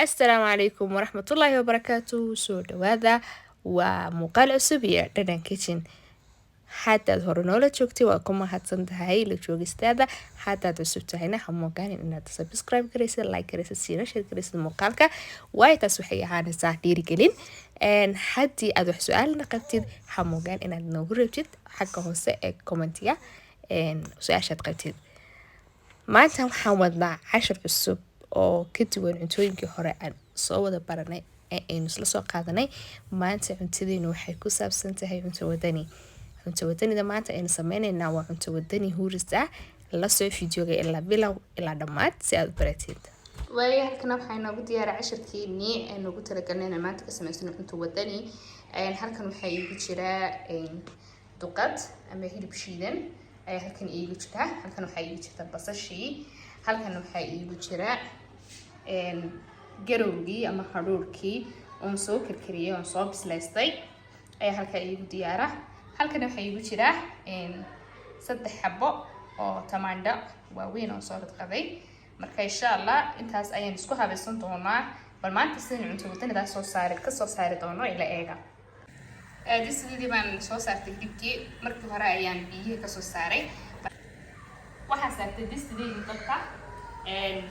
Assalaamu calaykum waraxmatullaahi wabarakaatu. Soo dhawaada, waa muuqaal cusub iyo Dhadhan Kitchen. Haddaad hore noola joogtay, waa ku mahadsan tahay la joogistaada. Haddaad cusub tahayna, ha moogaanin inaad subscribe garaysid, like garaysid, siina share garaysid muuqaalka, waayo taas waxay ahaanaysaa dhiirigelin. Haddii aad wax su-aalna qabtid, ha moogaan inaad noogu reebtid xagga hoose ee commentiga su-aashaad qabtid. Maanta waxaan wadnaa cashar cusub oo ka duwan cuntooyinkii hore aan soo wada baranay ee aynu isla soo qaadanay. Maanta cuntadeenu waxay ku saabsan tahay cunto wadani. Cunto wadanida maanta aynu sameyneynaa waa cunto wadani huuris ah. La soo videoga ilaa bilow ilaa dhammaad si aad u baratid. Waayo, halkana waxaa inoogu diyaara casharkeenii aynu ugu talagalnay inaan maanta ka samaysano cunto wadani. Halkan waxaa iigu jiraa duqad ama hilib shiidan ayaa halkan iigu jira. Halkan waxaa iigu jirta basashii. Halkan waxaa iigu jira garowgii ama hadhuurkii oon soo karkariyey, oon soo bislaystay ayaa halkaa iigu diyaara. Halkan waxaa iigu jira 3 xabo oo tamaandho waaweyn oon soo radqaday. Marka insha Allah intaas ayaan isku habaysan doonaa. Bal maanta sidaan cunto wadanidaas soo saari kasoo saari doono ila eega. Sidii baan soo saartay hilibkii, markii hore ayaan biyihii kasoo saaray. Waxaan saartay distideedii dabka,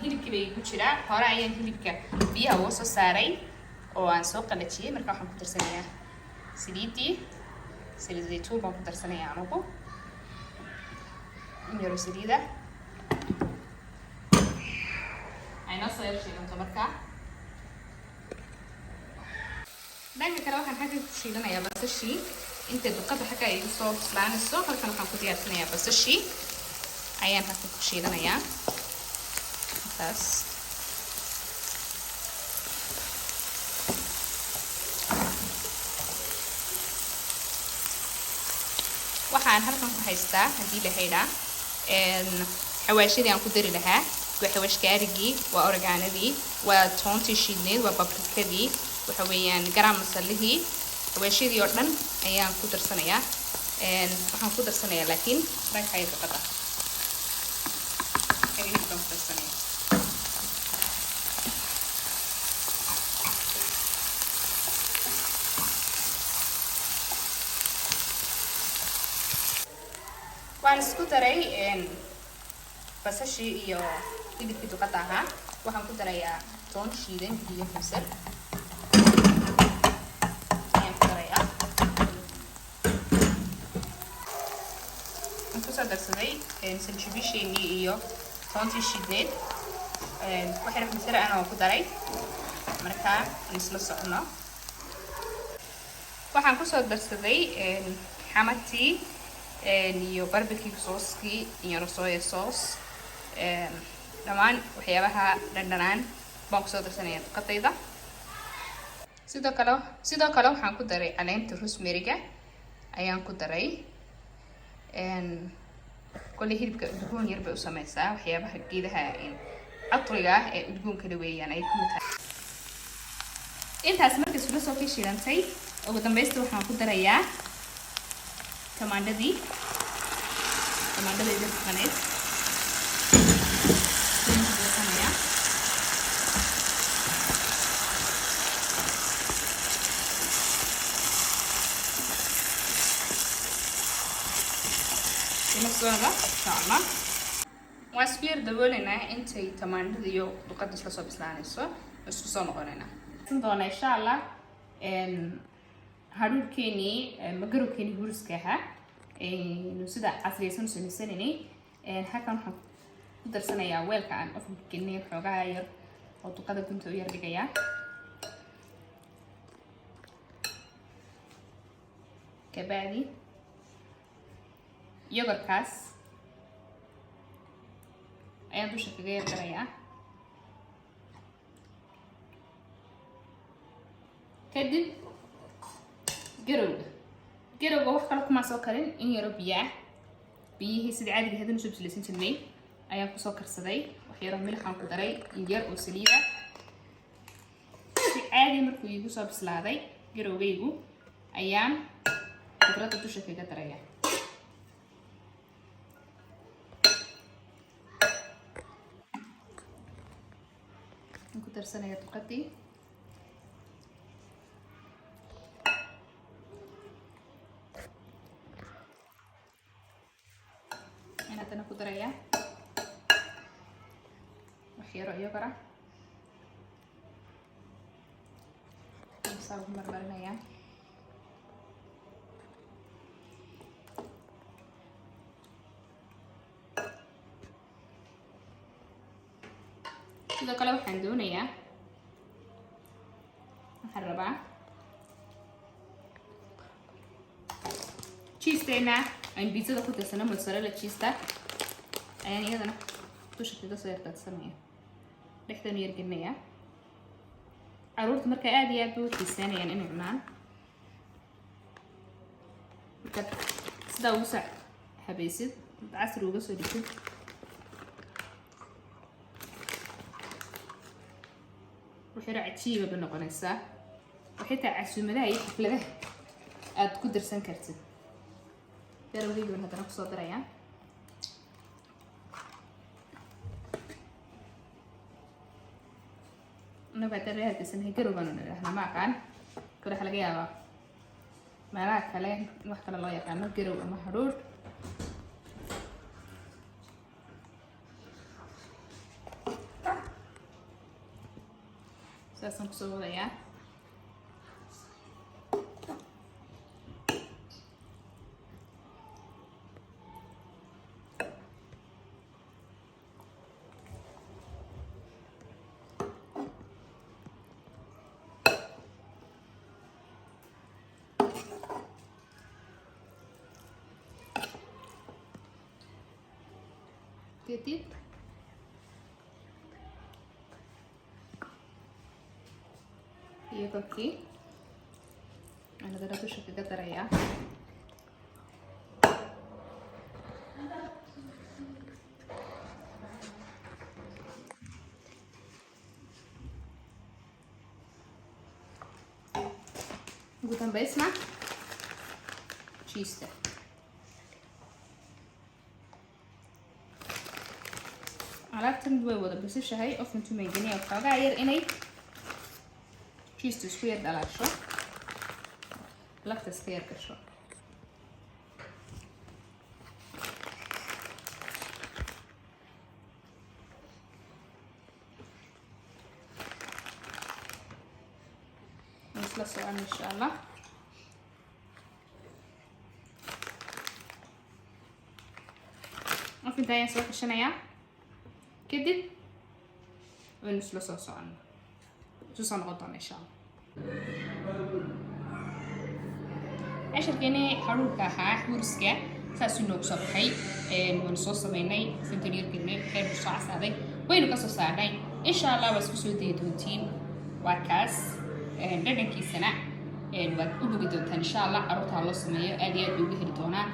hilibkii bay igu jiraa. Hore ayaan hilibka biyaha uga soo saaray oo aan soo qalajiyey. Marka waxaan ku darsanayaa saliiddii, saliid zaytuun baan ku darsanayaa anugu, in yaro saliida aynoo soo yar shiilanto. Markaa dhanka kale waxaan xagga ku shiilanayaa basashii. Intay duqada xagga ay igu soo bislaanayso, halkan waxaan ku diyaarsanayaa basashii ayaan halkan ku shiilanayaa intaas. Waxaan halkan ku haystaa, haddii la haydhaa, xawaashadii aan ku dari lahaa. Waa xawaash kaarigii, waa oreganadii, waa toontii shiidneyd, waa paprikadii, waxa weeyaan garam masalihii. Xawaashadii oo dhan ayaan ku darsanayaa. Waxaan ku darsanayaa laakiin dhagxaya duqada baan ku darsanaya. Waan isku daray basashii iyo hilibkii duqada ahaa. Waxaan ku darayaa toon shiidan iyo kabsar ayaan ku darayaa. Waxaan kusoo darsaday sanjabiisheenii iyo toontii shiidneed, waxayna kabsar ana waan ku daray. Markaa aan isla socono. Waxaan kusoo darsaday xamatii iyo barbecue saucekii iyo soya sauce. Dhammaan waxyaabaha dhandhanaan baan kusoo darsanaya duqadayda. Sidoo kale waxaan ku daray caleenta rosemary-ga ayaan ku daray. Kolley hilibka udgoon yar bay u sameysaa. Waxyaabaha geedaha catriga ah ee udgoonkala weeyaan ay kamid tahay. Intaas markay isula soo ka shiilantay, ugu dambeysta waxaan ku darayaa tamaandhadii, tamaandhadayda dhaqaneed ayaan ku darsanayaa. Ila socda insha Allah. Waan isku yar dabooleynaa intay tamaandhada iyo duqada isla soo bislaanayso. Isku soo noqonaynaa doona insha Allah. Hadhuurkeenii, magarowkeenii huriska ahaa aynu sida casriyaysan u samaysananay, halkan waxaan ku darsanayaa weelka aan ovenka gelinay xoogaha yar oo duqada gunta u yar dhigayaa. Kabacdi yogurkaas ayaan dusha kaga yar darayaa. Kadib garowga wax kale kumaa soo karin, in yaro biyo ah, biyihii sida caadiga hadan usoo bislaysan jirnay ayaan kusoo karsaday. Wax yaroo milixaan ku daray, in yar oo saliida. Si caadi markuu iigu soo bislaaday garowgaygu, ayaan khudradda dusha kaga daraya. Ku Darsanaya duqadii. Ayaan haddana ku darayaa wax yaro iyagara saa ugu marmarinayaa. Sidoo kale waxaan doonayaa, waxaan rabaa cheeseteena aan pizzada ku darsano, mozzarella cheeseta, ayaan iyadana dusha kaga soo yardaadsanaya, dhexdan yar gelinaya. Caruurta marka aad iyo aad bay u xiiseynayaan inay cunaan. Markaad sidaa ugu soo habaysid, casri uga soo dhigtid, waxyaro cajiiba bay noqonaysaa oo xitaa casuumadaha iyo xafladaha aad ku darsan kartid. Garawgeyga baan haddana kusoo darayaa. Inagu haddaan reer Hargeysanahay, garow baanu nidhahnaa. Ma aqaan kale, waxaa laga yaabaa meelaha kale in wax kale loo yaqaano, garow ama hadhuudh. Saasaan kusoo wadayaa. Kadib iyo korkii aan hadana dusha kaga darayaa. Ugu dambeysna cheeseta. Alaabtan way wada basashahay. Oventu may geliya xoogaa yar inay cheeseta isku yar dhalaasho, lafta iska yar gasho. Isla socon, insha Allah. Ovenka ayaan soo gashanayaa, kadib waynu isla soo socono, isu soo noqon doona, insha Allah. Casharkeeni haruurka ahaa, huuriska, saasuu noogu soo baxay. Waynu soo sameynay, ovenkan yar gelinay, xeer buu soo casaaday, waynu kasoo saarnay. Insha Allah waa isku soo dayi doontiin. Waa kaas, dhadhankiisana waad u bogi doontaan, insha Allah. Caruurta ha loo sameeyo, aad iyo aad bay uga heli doonaan.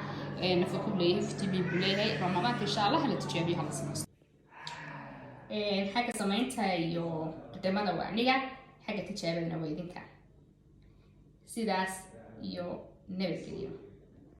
Nafaqo leeyahay, vitamin buu leeyahay. Ramadaanka, insha Allah, hala tijaabiyo, hala samaysto. Xagga samaynta iyo dhadhamada waa aniga, xagga tijaabadana waa idinka. Sidaas iyo nabadgeliyo.